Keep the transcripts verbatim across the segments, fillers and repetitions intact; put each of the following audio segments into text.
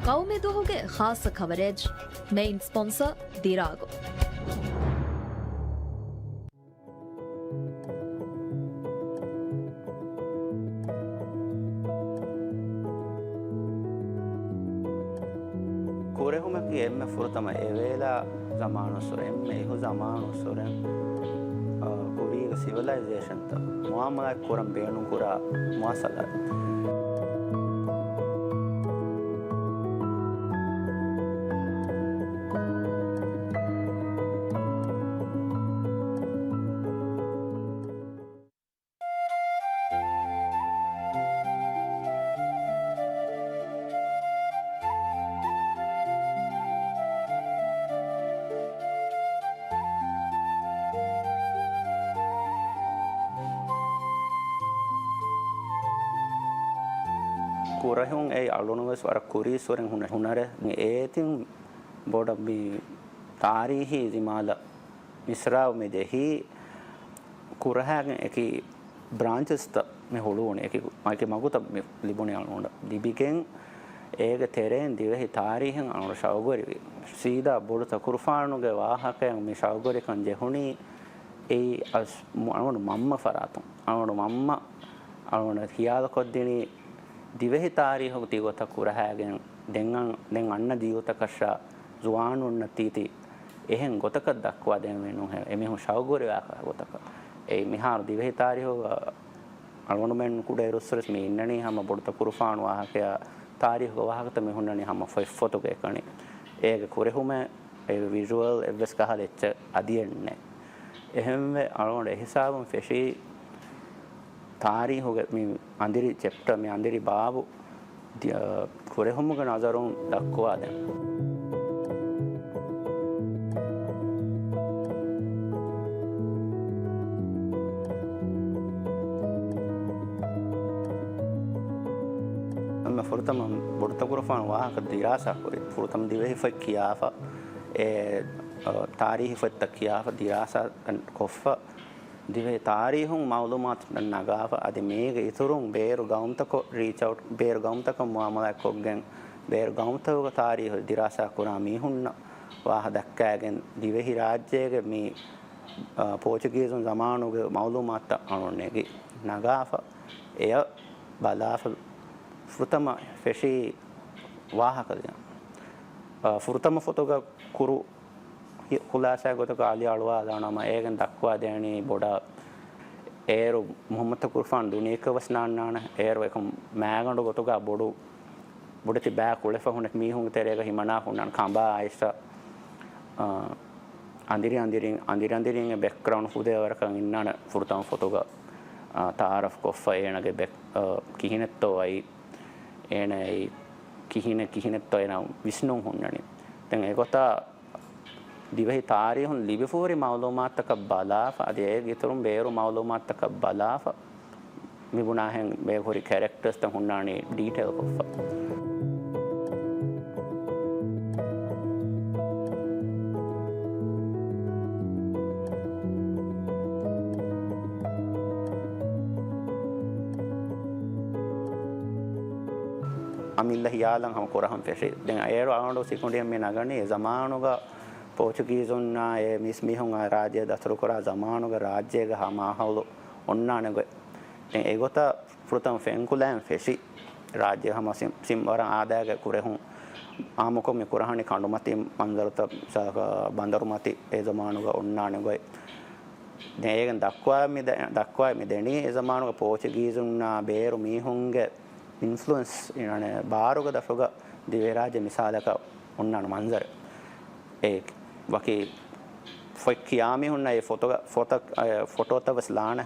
ޤައުމީ ދުވަހުގެ ޚާއްޞަ ކަވަރޭޖް. މެއިން ސްޕޮންސަ ދިރާގު. ކުރެހުމަކީ އެންމެ ފުރަތަމަ އެވޭލާ ޒަމާނުއްސުރެ، އެންމެ އިހު ޒަމާނުއްސުރެ، އަ، ކުރީގެ ސިވިލައިޒޭޝަންތައް މުއާމަލާތް ކުރަން ބޭނުންކުރާ މުއައްސަސާތައް. ކުރެހުން އެއީ އަޅުގަނޑު ވެސް ވަރަށް ކުރީއްސުރެ ހުނ-، ހުނަރެއް. އޭތިން ބޮޑަށް މި ތާރީހީ ޒިމާލަށް މިސްރާބު މި ދެހީ ކުރަހައިގެން އެކި ބްރާންޗަސްތައް މި ހުޅުވުނީ، އެކި، އެކި މަގުތައް މި ލިބުނީ އަޅުގަނޑަށް. ލިބިގެން އޭގެ ތެރެއިން ދިވެހި ތާރީހަށް އަޅުގަނޑު ޝައުގުވެރިވި. ސީދާ ބޮޑު ތަކުރުފާނުގެ ވާހަކައިން މި ޝައުގުވެރިކަން ޖެހުނީ އެއީ އަސް-، މު-، އަޅުގަނޑު މަންމަ ފަރާތުން. އަޅުގަނޑު މަންމަ އަޅުގަނޑަށް ޚިޔާލުކޮށްދިނީ ދިވެހި ތާރީހު ތިގޮތަށް ކުރަހައިގެން ދެން އަން-، ދެން އަންނަ ޖީލުތަކަށާ ޒުވާނުންނަށް ތީތި އެހެން ގޮތަކަށް ދައްކުވާދޭން ނޫން އެމީހުން ޝައުގުވެރިވާ ގޮތަކަށް. އެއީ މިހާރު ދިވެހި ތާރީހުގަ އަޅުގަނޑުމެން ކުޑައިރުއްސުރެސް މި އިންނަނީ ހަމަ ބޮޑު ތަކުރުފާނު ވާހަކަޔާ ތާރީހުގެ ވާހަކަތައް މި ހުންނަނީ ހަމަ ފޮތް ފޮތުގަ އެކަނި. އޭގެ ކުރެހުމެއް އޭގެ ވިޒުއަލް އެއްވެސް ކަހަލަ އެއްޗެއް އަދިއެއް ނެތް. އެހެންވެ އަޅުގަނޑު އެހިސާބުން ފެށީ ތާރީހުގެ މި އަނދިރި ޗެޕްޓަ، މި އަނދިރި ބާބު ދި-، އަ، ކުރެހުމުގެ ނަޒަރުން ދައްކުވާދޭން. އެންމެ ފުރަތަމަ ބޮޑުތަކުރުފާނު ވާހަކަ ދިރާސާ ކުރި، ފުރަތަމަ ދިވެހި ފޮތް ކިޔާފަ، އެ، އަ، ތާރީހި ފޮތްތައް ކިޔާފަ، ދިރާސާ ކޮށްފަ، ދިވެހި ތާރީހުން މައުލޫމާތު ނަގާފަ، އަދި މީގެ އިތުރުން ބޭރު ގައުމުތަކަށް ރީޗް އައުޓް، ބޭރު ގައުމުތަކަށް މުއާމަލާތްކޮށްގެން، ބޭރު ގައުމުތަކުގެ ތާރީހު ދިރާސާ ކުރާ މީހުންނަށް ވާހަ ދައްކާގެން، ދިވެހި ރާއްޖޭގެ މި، އާ، ޕޯޗުގީޒުން ޒަމާނުގެ މައުލޫމާތުތައް އަޅުން ނެގި ނަގާފަ، އެޔަށް ބަލާފަ، ފުރަތަމަ ފެށީ ވާހަކަ ދިޔަ. އާ، ފުރަތަމަ ފޮތުގަ ކުރު ހި-، ޚުލާސާ ގޮތަކަށް އަލި އަޅުވާލާނަމަ، އޭގެން ދައްކުވާދޭނީ ބޮޑަށް އޭރު މުޙައްމަދު ތަކުރުފާނު ދުނިޔެއަކަށް ވެސް ނާންނާނެ. އޭރު އެކަމް މާގަނޑު ގޮތުގަ ބޮޑު، ބޮޑެތި ބައެއް ކުޅެފަ ހުންނެ މީހުންގެ ތެރޭގަ ހިމަނާ ހުންނާނެ. ކަނބާ އައިސް، އާ، އަނދިރި އަނދިރިން، އަނދިރި އަނދިރިން އެ ބެކްގްރައުންޑް ހުދޭވަރަކަށް އިންނާނެ ފުރަތަމަ ފޮތުގަ، އާ، ތައާރަފް ކޮށްފަ އޭނަގެ ބެކް-، އާ، ކިހިނެއްތޯ އައި، އޭނަ އެއީ ކިހިނެއް، ކިހިނެއްތޯ އޭނަ ވިސްނުން ހުންނަނީ. ދެން އެގޮތަށް ދިވެހި ތާރީހުން ލިބިފަހުރި މައުލޫމާތުތަކަށް ބަލާފަ، އަދި އޭގެ އިތުރުން ބޭރު މައުލޫމާތުތަކަށް ބަލާފަ، މިބުނާހެން ބޭރު ހުރި ކެރެކްޓަރސްތައް ހުންނާނީ ޑީޓެއިލް ކޮށްފަ. އަމިއްލަ ހިޔާލަށް ހަމަ ކުރަހަން ފެށި. ދެން އޭރު އަޅުގަނޑު ސިކުނޑިއަށް މި ނަގަނީ އެ ޒަމާނުގަ ޕޯޗުގީޒުންނާ އެ މީސް މީހުން އައި ރާއްޖެ ދަތުރުކުރާ ޒަމާނުގަ ރާއްޖޭގަ ހަ މާހައުލު އޮންނާނެ ގޮތް. ދެން އެގޮތަށް ފުރަތަމަ ފެންކުލައިން ފެށި ރާއްޖޭ ހަމަ ސިމް، ސިމް ވަރަށް އާދައިގެ ކުރެހުން އާއްމުކޮށް މި ކުރަހަނި ކަނޑުމަތި މަންޒަރުތައް މިސާލަކަށް ބަނދަރުމަތި އެ ޒަމާނުގަ އޮންނާނެ ގޮތް. ދެން އޭގެން ދައްކުވާ މި ދެ-، ދައްކުވާ މި ދެނީ އެ ޒަމާނުގަ ޕޯޗުގީޒުންނާ ބޭރު މީހުންގެ އިންފްލުއެންސް، އިނާނެ ބާރުގަ ދަށުގަ ދިވެހިރާއްޖެ މިސާލަކަށް އޮންނާނެ މަންޒަރެއް. އެ ވަކި ފޮތް ކިޔާ މީހުންނަށް އެ ފޮތޮ-، ފޮތަށް، އެ ފޮޓޯތައް ވެސް ލާނެ.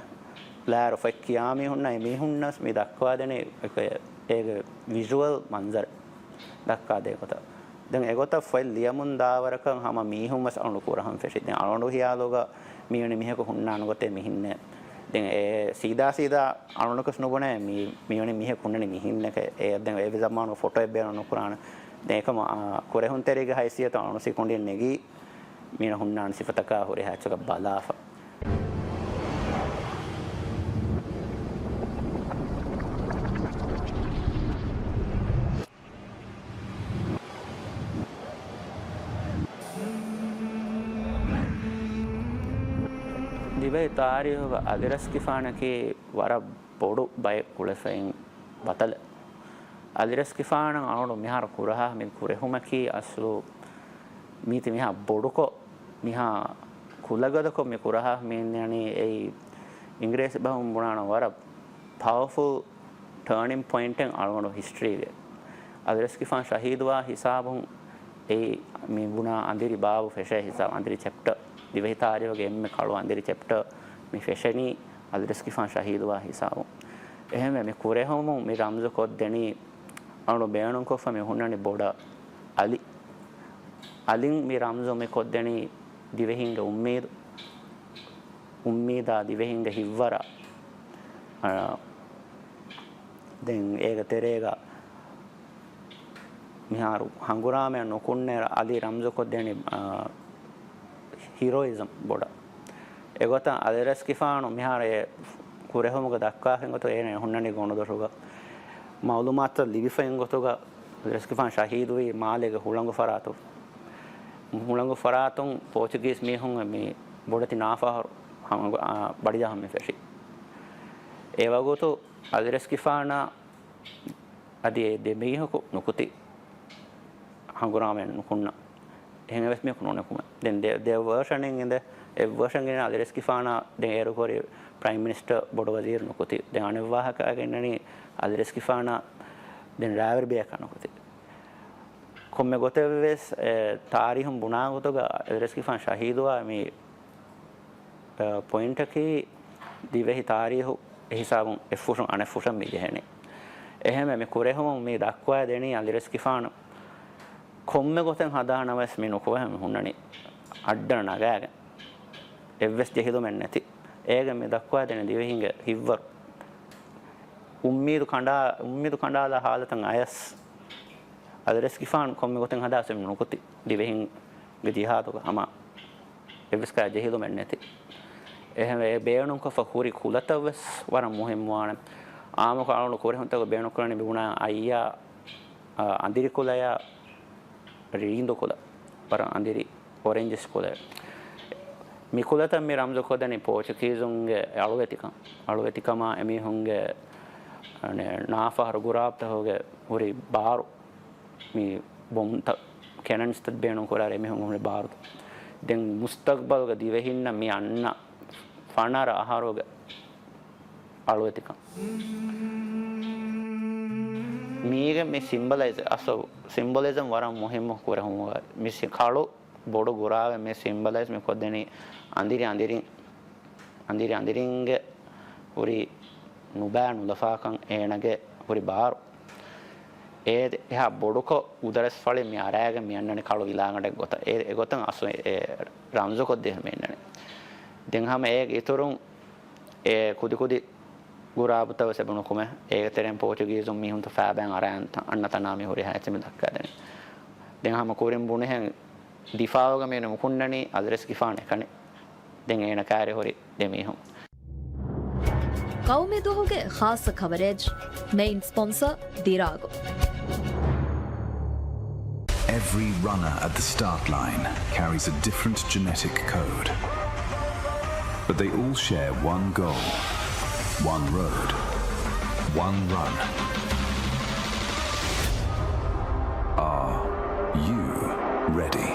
ލާއިރު ފޮތް ކިޔާ މީހުންނަށް އެ މީހުންނަށް މި ދައްކަވާދެނީ އެ-، އޭގެ ވިޒުއަލް މަންޒަރެއް ދައްކާދޭ ގޮތަށް. ދެން އެގޮތަށް ފޮތް ލިޔަމުން ދާވަރަކަށް ހަމަ މީހުން ވެސް އަޅުގަނޑު ކުރަހަން ފެށި. ދެން އަޅުގަނޑު ހިޔާލުގަ މިވެނި މީހަކު ހުންނާނެ ގޮތެއް މިހެންނޭ. ދެން އެ ސީދާ ސީދާ އަޅުގަނޑަކަސް ނުބުނޭ މި-، މިވެނި މީހަކު ހުންނަނީ މިހެންނެކޭ. އެ ދެން އެ ޒަމާނުގެ ފޮޓޯއެއް ބޭނުން ނުކުރާނެ. ދެން އެކަމަ، އާ، ކުރެހުންތެރިގެ ހައިސިއްޔަތުން އަޅުގަނޑު ސިކުނޑިއެއް ނެގީ މީނަ ހުންނާނެ ސިފަތަކާ ހުރިހާ އެއްޗަކަށް ބަލާފަ. ދިވެހި ތާރީހުގަ އަލިރަސްގެފާނަކީ ވަރަށް ބޮޑު ބައެއް ކުޅެފައިން ބަތަލެއް. އަލިރަސްގެފާނަށް އަޅުގަނޑު މިހާރު ކުރަހާ މި ކުރެހުމަކީ އަސްލު މީތި މިހާ ބޮޑުކޮށް، މިހާ ކުލަގަދަކޮށް މި ކުރަހާ މި އިންނަނީ އެއީ އިނގިރޭސި ބަހުން ބުނާނަ ވަރަށް ޕަވަރފުލް ޓާނިން ޕޮއިންޓެއް އަޅުގަނޑު ހިސްޓްރީގެ. އަލިރަސްގެފާން ޝަހީދުވާ ހިސާބުން އެއީ މި ބުނާ އަނދިރި ބާބު ފެށޭ ހިސާބު، އަނދިރި ޗެޕްޓަ، ދިވެހި ތާރީހުގެ އެންމެ ކަޅު އަނދިރި ޗެޕްޓަ މި ފެށެނީ އަލިރަސްގެފާން ޝަހީދުވާ ހިސާބުން. އެހެންވެ، މި ކުރެހުމުން މި ރަމްޒު ކޮށްދެނީ އަޅު ބޭނުންކޮށްފަ މި ހުންނަނީ ބޮޑަށް އަލި. އަލިން މި ރަމްޒު މި ކޮށްދެނީ ދިވެހިންގެ އުއްމީދު. އުއްމީދާ ދިވެހިންގެ ހިތްވަރާ. އަ، ދެން އޭގެ ތެރޭގަ މިހާރު ހަނގުރާމައެއް ނުކުންނައިރު އަލި ރަމްޒުކޮށްދޭނީ، އާ، ހީރޯއިޒަމް ބޮޑަށް. އެގޮތަށް އަލިރަސްގެފާނު މިހާރު އެ ކުރެހުމުގަ ދައްކާފައި ގޮތުގަ އޭނަ ހުންނަނީ ގޮނޑުދޮށުގަ. މައުލޫމާތުތައް ލިބިފައި ގޮތުގަ އަލިރަސްގެފާން ޝަހީދުވީ މާލޭގެ ހުޅަނގު ފަރާތު. ހުޅަނގު ފަރާތުން ޕޯޗުގީސް މީހުން މި ބޮޑެތި ނާފަހަރު ހަމަ، އާ، ބަޑިޖަހަން މި ފެށި. އެ ވަގުތު އަލިރަސްގެފާނާ އަދި އެ ދެ މީހަކު ނުކުތި ހަނގުރާމައެއް ނުކުންނަ. އެހެން އެވެސް މީހަކު ނުނުކުމެ. ދެން ދެ، ދެ ވަރޝަނެއް އިނދެ، އެއް ވަރޝަން ގިނަ އަލިރަސްގެފާނާ ދެން އޭރު ހުރި ޕްރައިމް މިނިސްޓަރ ބޮޑު ވަޒީރު ނުކުތި. ދެން އަނެއް ވާހަކައަކަށް އިންނަނީ އަލިރަސްގެފާނާ ދެން ރާވެރިބޭކާ ނުކުތި. ކޮންމެ ގޮތެއްވެސް އެ ތާރީހުން ބުނާ ގޮތުގަ އަލިރަސްގެފާން ޝަހީދުވާ މި އަ، ޕޮއިންޓަކީ ދިވެހި ތާރީހު އެހިސާބުން އެއްފުށުން އަނެއްފުށަށް މި ޖެހެނީ. އެހެންވެ މި ކުރެހުމުން މި ދައްކުވާ ދެނީ އަލިރަސްގެފާނު ކޮންމެ ގޮތެއް ހަދާނަމަވެސް މި ނުކުމެ މި ހުންނަނީ އައްޑަން ނަގާގެން. އެއްވެސް ޖެހިލުމެއް ނެތި. އޭގެ މި ދައްކުވާ ދެނީ ދިވެހިންގެ ހިތްވަރު. އުއްމީދު ކަނޑާ، އުއްމީދު ކަނޑާލާ ހާލަތަށް އަޔަސް. އަލިރަސްގެފާނު ކޮންމެ ގޮތެއް ހަދާސް މި ނުކުތި. ދިވެހިންގެ ޖިހާދުގަ ހަމަ އެއްވެސް ކައި ޖެހިލުމެއް ނެތި. އެހެންވެ، އެ ބޭނުންކޮށްފަ ހުރި ކުލަތައް ވެސް ވަރަށް މުހިއްމުވާނެ. އާއްމުކޮށް އަޅުގަނޑު ކުރެހުންތަކުގަ ބޭނުންކުރަނީ މިބުނާ އައްޔާ، އަ، އަނދިރި ކުލަޔާ ރީނދު ކުލަ. ވަރަށް އަނދިރި އޮރެންޖިސް ކުލަ. މި ކުލަތައް މި ރަމްޒު ކޮށްދެނީ ޕޯޗުގީޒުންގެ އަޅުވެތިކަން. އަޅުވެތިކަމާ އެމީހުންގެ، އަނެ، ނާފަހަރު ގުރާބުތަކުގެ ހުރި ބާރު. މި ބޮމްތައް، ކެނަންސްތައް ބޭނުން ކުރާ އެމީހުން ހުރި ބާރު. ދެން މުސްތަގްބަލްގަ ދިވެހިންނަށް މި އަންނަ ފަނަރަ އަހަރުގެ އަޅުވެތިކަން. މީގެ މި ސިމްބަލައިޒް، އަސްލު ސިމްބަލިޒަމް ވަރަށް މުހިއްމު ކުރެހުމުގަ މި ސި-، ކަޅު ބޮޑު ގުރާވެ މި ސިމްބަލައިޒް މި ކޮށްދެނީ އަނދިރި އަނދިރިން، އަނދިރި އަނދިރިންގެ ހުރި ނުބައި ނުލަފާކަން އޭނަގެ ހުރި ބާރު. އޭ އެހާ ބޮޑުކޮށް އުދަރެސް ފަޅި މި އަރާގެން މި އަންނަނީ ކަޅު އިލާގަނޑެއް ގޮތަށް. އެ، އެގޮތަށް އަސްލު އެ ރަމްޒުކޮށްދޭ މި އަންނަނީ. ދެން ހަމަ އޭގެ އިތުރުން އެ ކުދިކުދި ގުރާބުތައް ވެސް އެބުނު ކުމެ، އޭގެ ތެރެއިން ޕޯޗުގީޒުން މީހުންތައް ފައިބައިން އަރާން ތަ-، އަންނަ ތަނާ މި ހުރިހާ އެއްޗެއް މި ދައްކާދެނީ. ދެން ހަމަ ކުރިން ބުނިހެން ދިފާއުގަ މީނު މުކުންނަނީ އަލިރަސްގެފާން އެކަނި. ދެން އޭނަ ކާރި ހުރި ދެމީހުން. ގައުމީ ދުވަހުގެ ޚާއްޞަ ކަވަރޭޖް، މެއިން ސްޕޮންސަ، ދިރާގު. Every runner at the start line carries a different genetic code. But they all share one goal, one road, one run. Are you ready?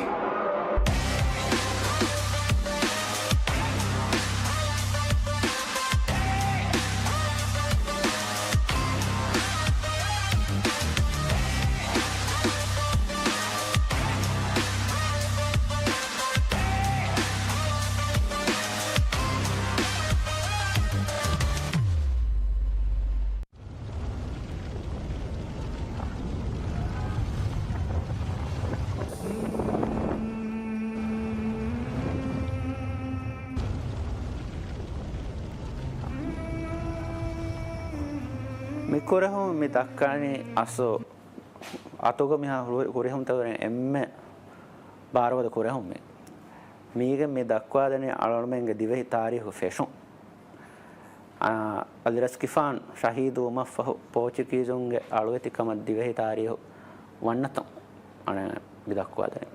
މި ކުރެހުން މި ދައްކާނީ އަސްލު އަތުގަ މިހާ ހުރި-، ހުރިހުންތަކުގެ އެންމެ ބާރުގަދަ ކުރެހުން މި. މީގެ މި ދައްކާދެނީ އަޅުގަނޑުމެންގެ ދިވެހި ތާރީހު ފެށުން. އާ، އަލިރަސްގެފާން ޝަހީދުވުމަށްފަހު ޕޯޗުގީޒުންގެ އަޅުވެތިކަމަށް ދިވެހި ތާރީހު ވަންނަތޯ އަނެއް މި ދައްކުވާދެނީ.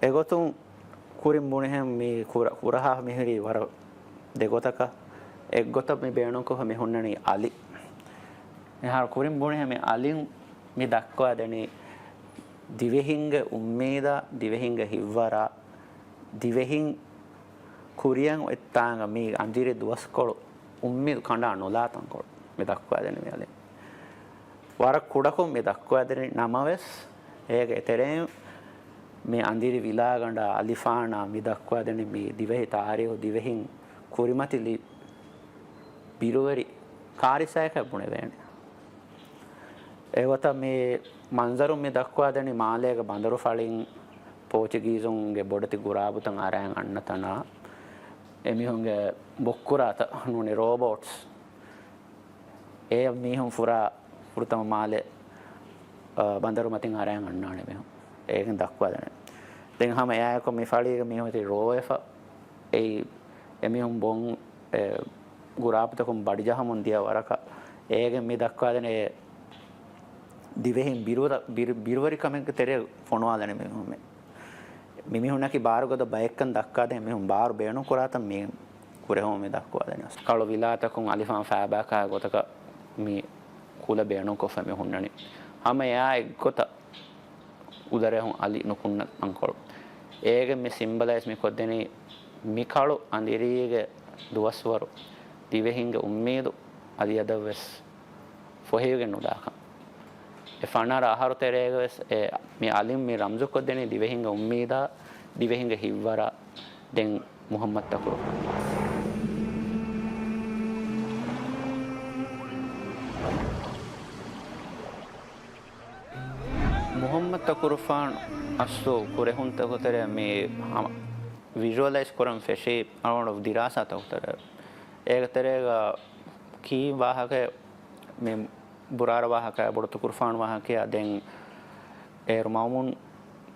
އެގޮތުން ކުރިން ބުނިހެން މި ކުރ-، ކުރަހާ މިހުރީ ވަރަށް ދެގޮތަކަށް. އެއްގޮތަށް މި ބޭނުންކޮށްފަ މި ހުންނަނީ އަލި. އެހާ ކުރިން ބުނިހެން މި އަލިން މި ދައްކާދެނީ ދިވެހިންގެ އުއްމީދާ، ދިވެހިންގެ ހިއްވަރާ، ދިވެހިން ކުރިޔަށް އޮތް ތާނގަ މި އަނދިރި ދުވަސްކޮޅު އުއްމީދު ކަނޑާ ނުލާ ތަންކޮޅު މި ދައްކާދެނީ މި އަލިން. ވަރަށް ކުޑަކޮށް މި ދައްކާދެނީ ނަމަވެސް، އޭގެ އެތެރެއިން މި އަނދިރި ވިލާގަނޑާ އަލިފާނާ މި ދައްކާދެނީ މި ދިވެހި ތާރީހު، ދިވެހިން ކުރިމަތިލި ބިރުވެރި ކާރިސާއަކަށް ބުނެވޭނެ. އެގޮތަށް މި މަންޒަރު މި ދައްކާދެނީ މާލޭގެ ބަނދަރު ފަޅިން ޕޯޗުގީޒުންގެ ބޮޑެތި ގުރާބުތައް އަރައިން އަންނަ ތަނާ، އެމީހުންގެ ބޮއްކުރާތައް ނޫނީ ރޯބޯޓްސް. އެ މީހުން ފުރާ ފުރަތަމަ މާލެ، އަ، ބަނދަރު މަތިން އަރައިން އަންނާނެ މީހުން. އޭގެން ދައްކާދެނެ. ދެން ހަމަ އެއާއެކު މި ފަޅީގެ މީހުން ތި ރޯވެފަ. އެއީ އެމީހުން ބޮން، އެ، ގުރާބުތަކުން ބަޑިޖަހަމުން ދިޔަ ވަރަކަށް. އޭގެން މި ދައްކާދެނެ އެ ދިވެހިން ބިރު-، ބިރު-، ބިރުވެރިކަމެއްގެ ތެރެއަށް ފޮނުވާލަނީ މީހުން. މި-، މި މީހުންނަކީ ބާރުގަދަ ބައެއްކަން ދައްކާދޭ މީހުން ބާރު ބޭނުން ކުރާތަން މި ކުރެހުމަށް މި ދައްކާދެނީ. ކަޅު ވިލާތަކުން އަލިފާން ފައިބާކާ ގޮތަކަށް މި ކުލަ ބޭނުންކޮށްފަ މި ހުންނަނީ. ހަމަ އެއާ އެއްގޮތަށް އުދަރެހުން އަލި ނުކުންނަ ތަންކޮޅު. އޭގެ މި ސިމްބަލައިޒް މި ކޮށްދެނީ މި ކަޅު އަނދިރީގެ ދުވަސްވަރު ދިވެހިންގެ އުއްމީދު އަދިއަދަށްވެސް ފޮހެވިގެން ނުދާކަން. އެ ފަނަރަ އަހަރު ތެރޭގަވެސް އެ މި އަލިން މި ރަމްޒުކޮށްދެނީ ދިވެހިންގެ އުއްމީދާ، ދިވެހިންގެ ހިއްވަރާ، ދެން މުހައްމަދު ތަކުރުފާން. މުހައްމަދު ތަކުރުފާން އަސްލު ކުރެހުންތަކު ތެރެ މި ހަމަ ވިޒުއަލައިޒް ކުރަން ފެށީ އަޅުގަނޑު ދިރާސާތަކު ތެރެ. އޭގެ ތެރޭގަ ކީ ވާހަކަ މި ބުރާރަ ވާހަކަ، ބޮޑު ތަކުރުފާނު ވާހަކައާ ދެން އޭރު މައުމޫން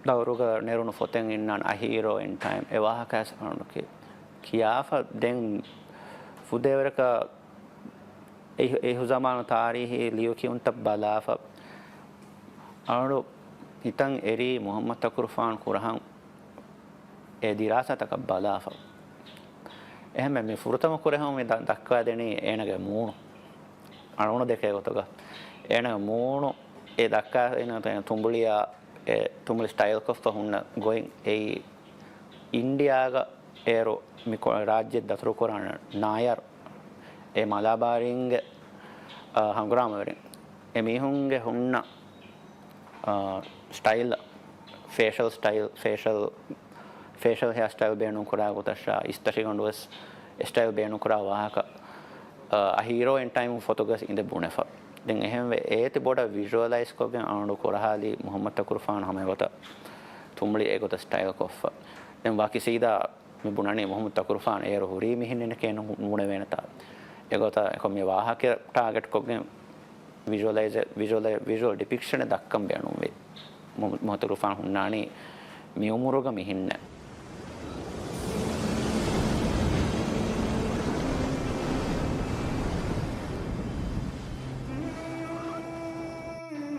ދައުރުގަ ނެރުނު ފޮތެއް އިންނާނެ، އަ ހީރޯ އިން ޓައިމް. އެ ވާހަކަ ކިޔާފަ ދެން ފުދޭވަރަކަށް އެ، އެ ޒަމާނު ތާރީހީ ލިޔު ކިޔުންތައް ބަލާފަ އަޅު ހިތަށް އެރީ މުހައްމަދު ތަކުރުފާނު ކުރަހަން އެ ދިރާސާތަކަށް ބަލާފަ. އެހެންވެ، މި ފުރަތަމަ ކުރެހުން މި ދަ-، ދައްކާދެނީ އޭނަގެ މޫނު. އަޅުގަނޑު ދެކޭ ގޮތުގަ އޭނަގެ މޫނު އެ ދައްކާ ތުނބުޅިއާ، އެ ތުނބުޅި ސްޓައިލްކޮށްފަ ހުންނަ ގޮތް އެއީ އިންޑިއާގަ އޭރު މި ކޮ-، ރާއްޖެ ދަތުރުކުރާނެ ނާޔަރު އެ މަލާބާރީންގެ، އާ، ހަނގުރާމަވެރިން. އެ މީހުންގެ ހުންނަ އާ، ސްޓައިލް، ފޭޝަލް ސްޓައިލް، ފޭޝަލް، ފޭޝަލް ހެއާ ސްޓައިލް ބޭނުން ކުރާ ގޮތަށާ، އިސްތަށިގަނޑު ވެސް ސްޓައިލް ބޭނުން ކުރާ ވާހަކަ، އަ، އަ ހީރޯ އިން ޓައިމް ފޮތުގަސް އިނދެ ބުނެފަ. ދެން އެހެންވެ، އޭތި ބޮޑަށް ވިޒުއަލައިޒް ކޮށްގެން އަޅުގަނޑު ކުރަހާލީ މުހައްމަދު ތަކުރުފާނު ހަމަ އެގޮތަށް ތުނބުޅި އެގޮތަށް ސްޓައިލް ކޮށްފަ. ދެން ވަކި ސީދާ މި ބުނަނީ މުހައްމަދު ތަކުރުފާނު އޭރު ހުރީ މިހެންނެނެކޭ ނު-، ނުބުނެވޭނެތާ. އެގޮތަށް އެކޮށް މި ވާހަކަ ޓާގެޓް ކޮށްގެން ވިޒުއަލައިޒެ-، ވިޒުއަލައި-، ވިޒުއަލް ޑިޕިކްޝަނެއް ދައްކަން ބޭނުންވި. މު-، މުހައްމަދު ތަކުރުފާނު ހުންނާނީ މި އުމުރުގަ މި ހިންނެ.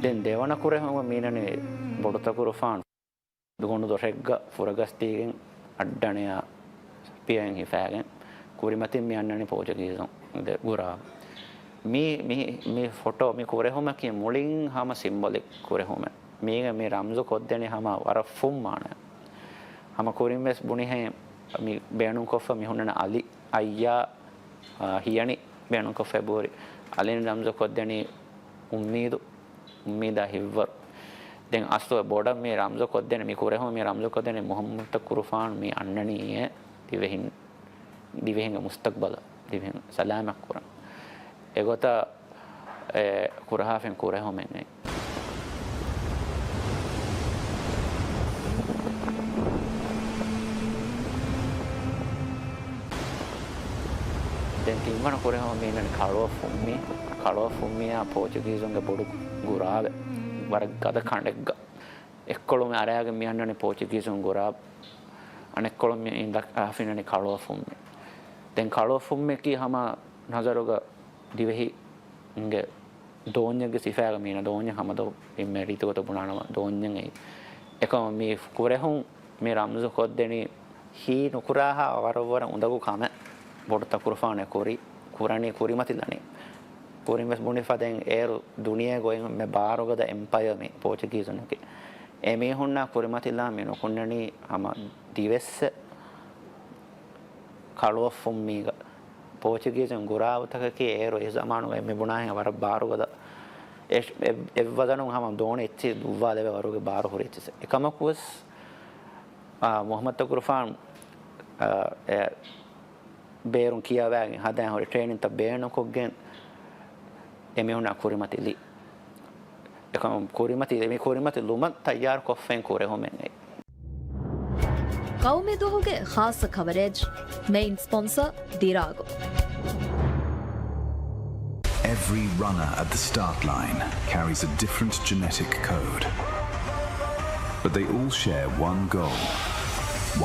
ދެން ދެވަނަ ކުރެހުމަށް މީނަނީ ބޮޑު ތަކުރުފާނު ދުގުނޑު ދޮށެއްގަ ފުރަގަސްދީގެން އައްޑަނެއާ ޕިޔައިން ހިފާގެން ކުރިމަތިން މި އަންނަނީ ޕޯޗުގީޒުންގެ ގުރާ. މި، މި، މި ފޮޓޯ، މި ކުރެހުމަކީ މުޅިން ހަމަ ސިމްބޮލިކް ކުރެހުމެއް. މީގަ މި ރަމްޒު ކޮށްދެނީ ހަމަ ވަރަށް ފުން މާނައެއް. ހަމަ ކުރިން ވެސް ބުނިހެން މި ބޭނުންކޮށްފަ މި ހުންނަނީ އަލި އައްޔާ، އާ، ހިޔަނި ބޭނުންކޮށްފަ އެބަހުރި. އަލިން ރަމްޒު ކޮށްދެނީ އުއްމީދު، އުއްމީދާ ހިއްވަރު. ދެން އަސްލު ބޮޑަށް މި ރަމްޒު ކޮށްދެނީ، މި ކުރެހުން މި ރަމްޒު ކޮށްދެނީ މުހައްމަދު ތަކުރުފާނު މި އަންނަނީއޭ ދިވެހިން، ދިވެހިންގެ މުސްތަގްބަލަށް، ދިވެހިން ސަލާމަތް ކުރަން. އެގޮތަށް އެ ކުރަހާފިން ކުރެހުމެއް ނެތް. ދެން ތިންވަނަ ކުރެހުމަށް މި އަންނަނީ ކަޅުއަށް ފުއްމީ. ކަޅުއަށް ފުއްމީއާ ޕޯޗުގީޒުންގެ ބޮޑު ގުރާބެއް. ވަރަށް ގަދަ ކަނޑެއްގަ. އެއްކޮޅު މި އަރާގެން މި އަންނަނީ ޕޯޗުގީޒުން ގުރާބް. އަނެއްކޮޅު މި އިން ދައްކާފިން އަންނަނީ ކަޅުއަށް ފުއްމީ. ދެން ކަޅުއަށް ފުއްމަކީ ހަމަ ނަޒަރުގަ ދިވެހިންގެ ދޯންޏެއްގެ ސިފައިގަ މީނަ ދޯންޏެއް ހަމަ ދޯ އެންމެ ރީތި ގޮތަށް ބުނާނަމަ ދޯންޏެއް އެއީ. އެކަމަ މި ކުރެހުން މި ރަމްޒު ކޮށްދެނީ ހީ ނުކުރާހާ ވަރަށް ވަރަށް އުނދަގޫ ކަމެއް ބޮޑު ތަކުރުފާނެއް ކުރީ، ކުރަނީ ކުރިމަތިލަނީ. ކުރިން ވެސް ބުނިފަ ދެން އޭރު ދުނިޔޭގަ އޮތް މި ބާރުގަދަ އެމްޕަޔަރ މި ޕޯޗުގީޒުންނަކީ. އެމީހުންނާ ކުރިމަތިލާ މި ނުކުންނަނީ ހަމަ ދިވެއްސެއް ކަޅުއޮށްފުން މީގަ. ޕޯޗުގީޒުން ގުރާވުތަކަކީ އޭރު އެ ޒަމާނުގަ އެންމެ ބުނާހެން ވަރަށް ބާރުގަދަ، އެ، އެ، އެއްވަޒަނުން ހަމަ ދޯނި އެއްޗި ދުއްވާލެވޭ ވަރުގެ ބާރު ހުރި އެއްޗިސް. އެކަމަކުވެސް، އާ، މުޙައްމަދު ތަކުރުފާން، އާ، އެ ބޭރުން ކިޔަވައިގެން ހަދާ ހުރި ޓްރޭނިންތައް ބޭނުންކޮށްގެން އެމީހުންނާ ކުރިމަތިލީ. އެކަމަކު ކުރިމަތި، މި ކުރިމަތި ލުމަށް ތައްޔާރު ކޮށްފައިން ކުރެހުމެއް ނެތް. ޤައުމީ ދުވަހުގެ ޚާއްޞަ ކަވަރޭޖް، މެއިން ސްޕޮންސަ ދިރާގު. Every runner at the start line carries a different genetic code, but they all share one goal,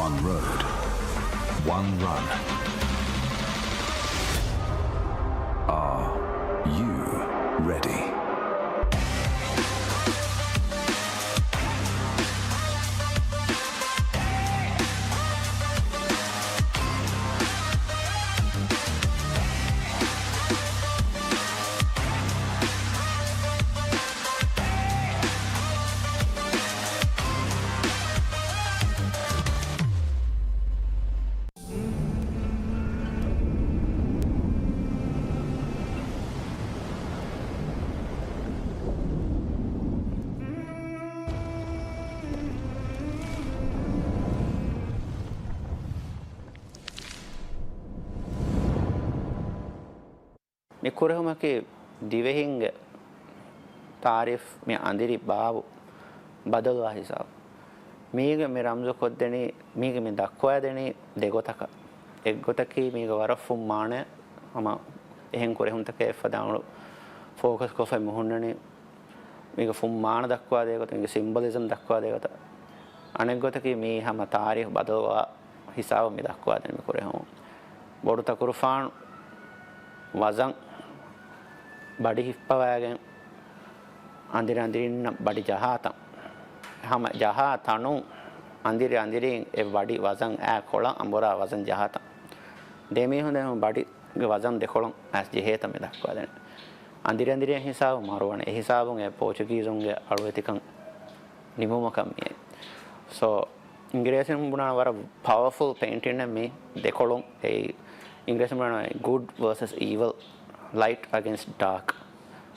one road, one run. Are you ready? މި ކުރެހުމަކީ ދިވެހިންގެ ތާރީޚް މި އަނދިރި ބާވު ބަދަލުވާ ހިސާބު. މީގަ މި ރަމްޒު ކޮށްދެނީ، މީގަ މި ދައްކަވައިދެނީ ދެގޮތަކަށް. އެއްގޮތަކީ މީގަ ވަރަށް ފުން މާނަ ހަމަ އެހެން ކުރެހުންތަކެއް އެއްފަދައިން ފޯކަސް ކޮށްފައި މި ހުންނަނީ. މީގަ ފުން މާނަ ދައްކަވާ ދޭ ގޮތަށް، މީގެ ސިމްބޮލިޒަމް ދައްކަވާ ދޭ ގޮތަށް. އަނެއް ގޮތަކީ މީ ހަމަ ތާރީޚް ބަދަލުވާ ހިސާބަށް މި ދައްކަވާދޭނެ މި ކުރެހުން. ބޮޑު ތަކުރުފާނު ވަޒަން ބަޑި ހިއްޕަވައިގެން އަނދިރި އަނދިރިންނަށް ބަޑި ޖަހާ ތަން. ހަމަ ޖަހާ ތަނުން އަނދިރި އަނދިރިން އެ ބަޑި ވަޒަން އާ ކޮޅަށް އަނބުރާ ވަޒަން ޖަހާ ތަން. ދެމީހުން ދެމީހުން ބަޑިގެ ވަޒަން ދެކޮޅުން އައިސް ޖެހޭތަން މި ދައްކަވާދޭނެ. އަނދިރި އަނދިރިއަށް ހިސާބު މަރުވަނީ. އެ ހިސާބުން އެ ޕޯޗުގީޒުންގެ އަޅުވެތިކަން ނިމުމަކަށް މިއެއް. ސޯ، އިނގިރޭސިން ބުނާ ވަރަށް ޕަވަރފުލް ޕެއިންޓިން މި ދެކޮޅުން. އެ އިނގިރޭސިން ބުނާ ގުޑް ވަރސަސް އީވިލް، ލައިޓް އަގެންސްޓް ޑާކް.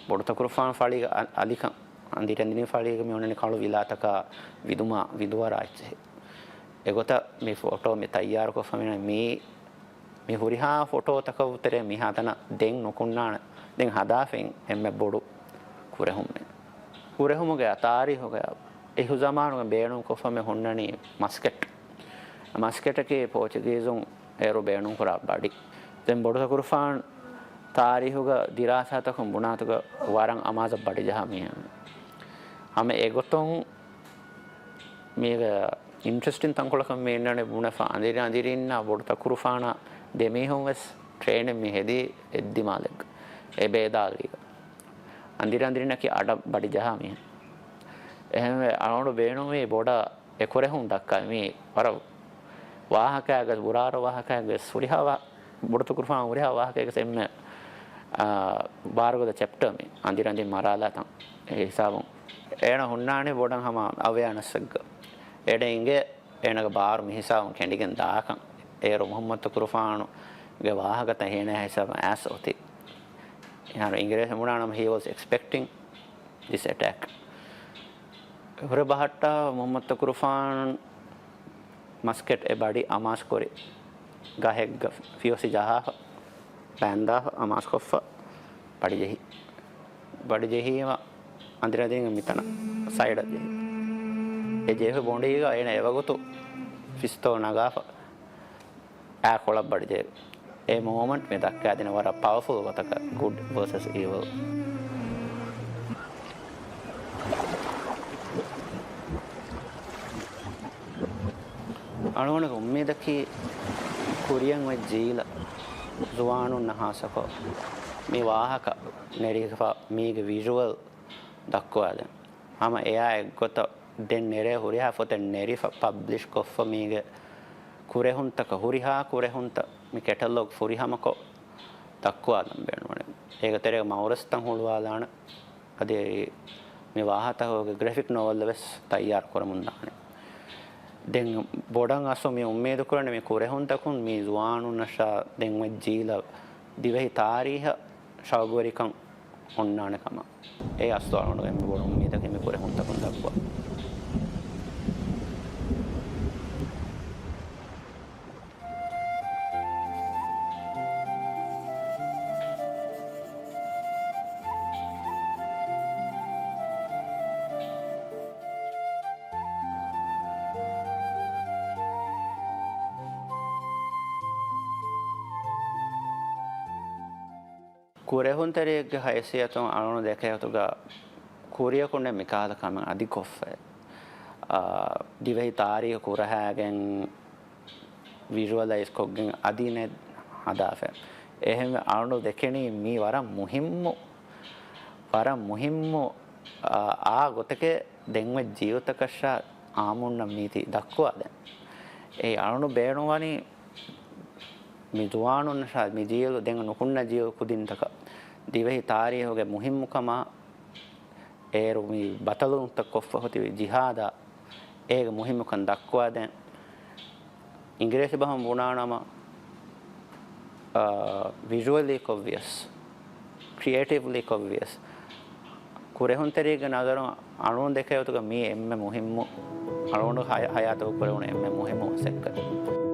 ބޮޑު ތަކުރުފާނު ފަޅީގަ އަ-، އަލިކަން. އަނދިރި އަނދިރި ފަޅީގަ މި އޮންނަނީ ކަޅު ވިލާތަކާ ވިދުމާ ވިދުވަރާ އެއްޗެހި. އެގޮތަށް މި ފޮޓޯ މި ތައްޔާރުކޮށްފަ މި މި ހުރިހާ ފޮޓޯތަކަށް ތެރޭ މިހާތަނަށް ދެން ނުކުންނާނެ. ދެން ހަދާފައި އެންމެ ބޮޑު ކުރެހުމެއް. ކުރެހުމުގެ ތާރީހުގަ އެހު ޒަމާނުގެ ބޭނުންކޮށްފަ މި ހުންނަނީ މަސްކެޓް. މަސްކެޓަކީ ޕޯޗުގީޒުން އޭރު ބޭނުންކުރާ ބަޑި. ދެން ބޮޑު ތަކުރުފާން ތާރީހުގަ ދިރާސާތަކުން ބުނާތުގަ ވަރަށް އަމާޒަށް ބަޑި ޖަހާ މީހެއް. ހަމަ އެގޮތުން މީގަ އިންޓްރެސްޓިން ތަންކޮޅަކަށް މި އިންނާނެ ބުނެފަ އަނދިރި އަނދިރިންނާ ބޮޑު ތަކުރުފާނާ ދެމީހުން ވެސް ޓްރޭނެއް މި ހެދީ އެއްދިމާލެއްގަ. އެ ބޭދާލީގަ. އަނދިރި އަނދިރިންނަކީ އަޑަށް ބަޑި ޖަހާ މީހެއް. އެހެންވެ އަޅުގަނޑު ބޭނުންވީ ބޮޑަށް އެ ކުރެހުން ދައްކާ މީ ވަރަށް ވާހަކައިގެ ބުރާރަ ވާހަކައިގެ ހުރިހާ ވާ-، ބޮޑު ތަކުރުފާނު ހުރިހާ ވާހަކައިގެ އެންމެ، އާ، ބާރުގަދަ ޗެޕްޓަރ މި އަނދިރި އަނދިރި މަރާލާތަން އެ ހިސާބުން. އޭނަ ހުންނާނީ ބޮޑަށް ހަމަ އަވެއާނަސްއެއްގަ. އޭނަ އިނގޭ އޭނަގެ ބާރު މި ހިސާބުން ކެނޑިގެން ދާކަން. އޭރު މުޙައްމަދު ތަކުރުފާނުގެ ވާހަކަތައް އޭނަ ހިސާބަށް އައިސް އޮތީ. އެހާރު އިނގިރޭސި ބުނާނަމަ he was expecting this attack. ހުރެ ބަހައްޓާ މުޙައްމަދު ތަކުރުފާނު މަސްކެޓް އެ ބަޑި އަމާޒުކުރި ގަހެއްގަ ފިޔޮސި ޖަހާފަ، ބައިންދާފަ، އަމާޒުކޮށްފަ، ބަޑި ޖެހި. ބަޑި ޖެހީމަ އަނދިރި އަނދިރިން މިތަނަށް ސައިޑަށް ޖެހި. އެ ޖެހި ބޮނޑީގަ އޭނަ އެވަގުތު ފިސްތޯލް ނަގާފަ، އާ ކޮޅަށް ބަޑި ޖެހި. އެ މޯމަންޓް މި ދައްކާދިން ވަރަށް ޕަވަރފުލް ގޮތަކަށް ގުޑް ވަރސަސް އީވިލް. އަޅުގަނޑުގެ އުއްމީދަކީ ކުރިއަށް އޮތް ޖީލަށް، ޒުވާނުންނަށް ހާއްސަކޮށް، މި ވާހަކަ ނެރިފަ މީގެ ވިޒުއަލް ދައްކުވާދޭން. ހަމަ އެއާ އެއްގޮތަށް ދެން ނެރޭ ހުރިހާ ފޮތެއް ނެރިފަ ޕަބްލިޝް ކޮށްފަ މީގެ ކުރެހުންތަކަށް، ހުރިހާ ކުރެހުންތައް މި ކެޓަލޮގް ފުރިހަމަކޮށް ދައްކުވާލަން ބޭނުންވަނީ. އޭގެ ތެރޭގަ މައުރަސްތައް ހުޅުވާލާނެ. އަދި މި ވާހަތަކުގެ ގްރެފިކް ނޮވެލް ވެސް ތައްޔާރު ކުރަމުންދާނެ. ދެން ބޮޑަށް އަސްލު މި އުއްމީދު ކުރަނީ މި ކުރެހުންތަކުން މި ޒުވާނުންނަށާ ދެން އޮތް ޖީލަށް ދިވެހި ތާރީހަށް ޝައުގުވެރިކަން އޮންނާނެ ކަމަށް. އެއީ އަސްލު އަޅުގަނޑުގެ އެންމެ ބޮޑު އުއްމީދަކީ މި ކުރެހުންތަކުން ދައްކުވާ. ކުރެހުންތެރިއެއްގެ ހައިސިއްޔަތުން އަޅުގަނޑު ދެކޭ ގޮތުގަ ކުރިއަކުންނެއް މިކަހަލަ ކަމެއް އަދި ކޮށްފައި. އާ، ދިވެހި ތާރީހު ކުރަހައިގެން ވިޒުއަލައިޒް ކޮށްގެން އަދި ނެތް ހަދާފައި. އެހެންވެ އަޅުގަނޑު ދެކެނީ މީ ވަރަށް މުހިއްމު، ވަރަށް މުހިއްމު، އާ، އާ ގޮތެކޭ ދެން އޮތް ޖީލުތަކަށާ އާއްމުންނަށް މީތި ދައްކުވާދޭން. އެއީ އަޅުގަނޑު ބޭނުންވަނީ މި ޒުވާނުންނަށާ މި ޖީލު ދެން ނުކުންނަ ޖީލު ކުދިންތަކަށް ދިވެހި ތާރީހުގެ މުހިއްމުކަމާ، އޭރު މި ބަޠަލުންތައް ކޮށްފަ ހުތި ޖިހާދާ އޭގެ މުހިއްމުކަން ދައްކުވާދޭން. އިނގިރޭސި ބަހުން ބުނާނަމަ، އާ، ވިޒުއަލީ ކޮށްވިޔަސް، ކްރިއޭޓިވްލީ ކޮށްވިޔަސް، ކުރެހުންތެރިއެއްގެ ނަޒަރުން އަޅުގަނޑު ދެކޭ ގޮތުގަ މީ އެންމެ މުހިއްމު، އަޅުގަނޑު ހަޔާ-، ހަޔާތުގަ ކުރެވުނު އެންމެ މުހިއްމު މަސައްކަތެއް.